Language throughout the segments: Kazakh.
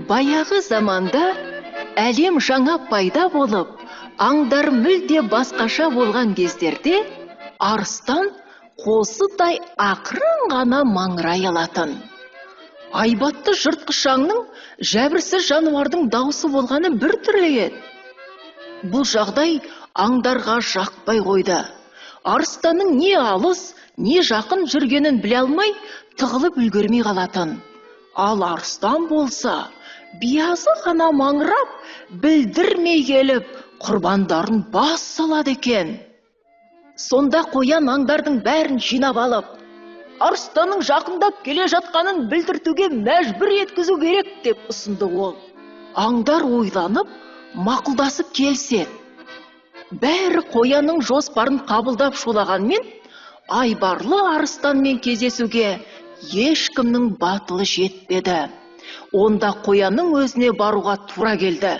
Баяғы заманда әлем жаңа пайда болып, аңдар мүлде басқаша болған кездерде арыстан қозыдай ақырын ғана маңырай алатын. Айбатты жыртқыш аңның жәбірсіз жануардың даусы болғаны бір түрлі еді. Бұл жағдай аңдарға жақпай қойды. Арыстанның не алыс, не жақын жүргенін біле алмай, тығылып үлгермей қалатын. Ал арыстан болса, биязы ғана маңырап, білдірмей келіп, құрбандарын бас салады екен. Сонда қоян аңдардың бәрін жинап алып, арыстанның жақындап келе жатқанын білдіртуге мәжбүр еткізу керек деп ұсынды ол. Аңдар ойланып, мақұлдасып келіседі. Бәрі қоянның жоспарын қабылдап шулағанмен, айбарлы арыстанмен кездесуге ешкімнің батылы жетпеді. Онда қоянның өзіне баруға тура келді.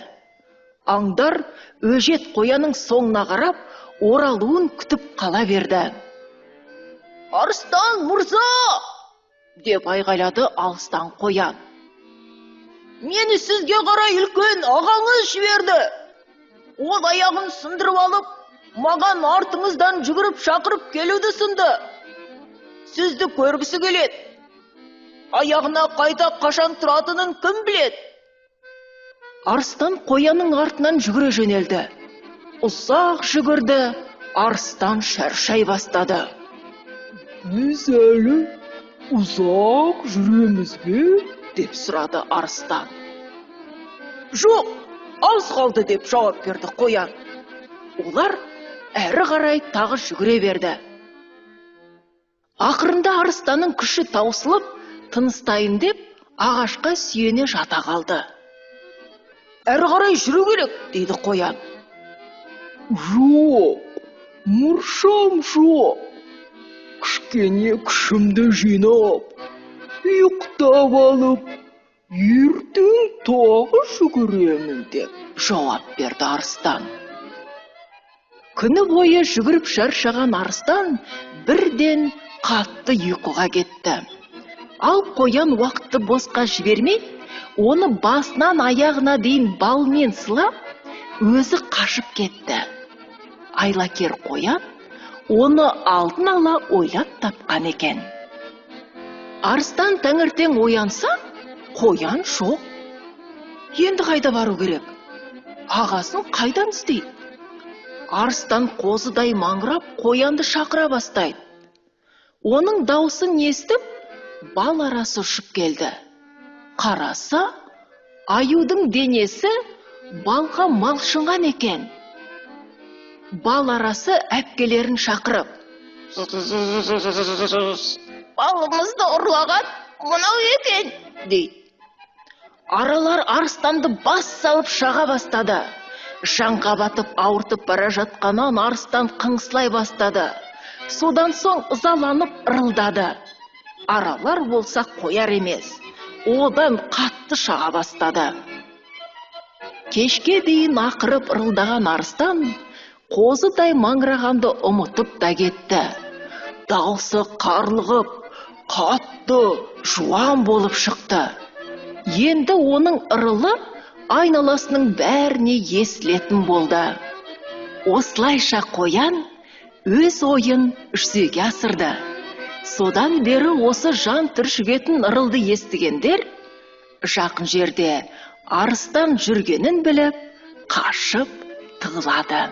Аңдар өжет қоянның соңына қарап, оралуын күтіп қала берді. Арыстан мырза! Деп айғайлады алыстан қоян. Мені сізге қарай үлкен ағаңыз жіберді. Ол аяғын сындырып алып, маған артыңыздан жүгіріп шақырып келуді ұсынды. Сізді көргісі келеді. Аяғына қайта қашан тұратынын кім біледі? Арыстан қоянның артынан жүгіре жөнелді. Ұзақ жүгірді, арыстан шаршай бастады. Біз әлі ұзақ жүреміз бе? Деп сұрады арыстан. Жоқ, аз қалды деп жауап берді қоян. Олар әрі қарай тағы жүгіре берді. Ақырында арыстанның күші таусылып, тыныстайын деп ағашқа сүйене жата қалды. Әрі қарай жүру керек, дейді қоян. Жоқ, мұршам жоқ. Кішкене күшімді жинап, ұйықтап алып, ертең тағы жүгіремін деп жауап берді арыстан. Күні бойы жүгіріп шаршаған арыстан бірден қатты ұйқыға кетті. Ал қоян уақытты босқа жібермей, оны басынан аяғына дейін балмен сылап, өзі қашып кетті. Айлакер қоян оны алдын ала ойлап тапқан екен. Арыстан таңертең оянса, қоян жоқ. Енді қайда бару керек? Ағасын қайдан іздейді? Арыстан қозыдай маңырап, қоянды шақыра бастайды. Оның даусын естіп, бал арасы ұшып келді. Қараса, аюдың денесі балға малшынған екен. Бал арасы әпкелерін шақырып, балымызды ұрлаған мынау екен, дейді. Аралар арыстанды бас салып шаға бастады. Жанға батып ауыртып бара жатқаннан арыстан қыңсылай бастады. Содан соң ызаланып ырылдады. Аралар болса қояр емес, одан қатты шаға бастады. Кешке дейін ақырып ырылдаған арыстан қозыдай маңырағанды ұмытып та кетті. Даусы қарлығып, қатты жуан болып шықты. Енді оның ырылы айналасының бәріне естілетін болды. Осылайша қоян өз ойын жүзеге асырды. Содан бері осы жан түршігетін ырылды естігендер жақын жерде арыстан жүргенін біліп, қашып тығылады.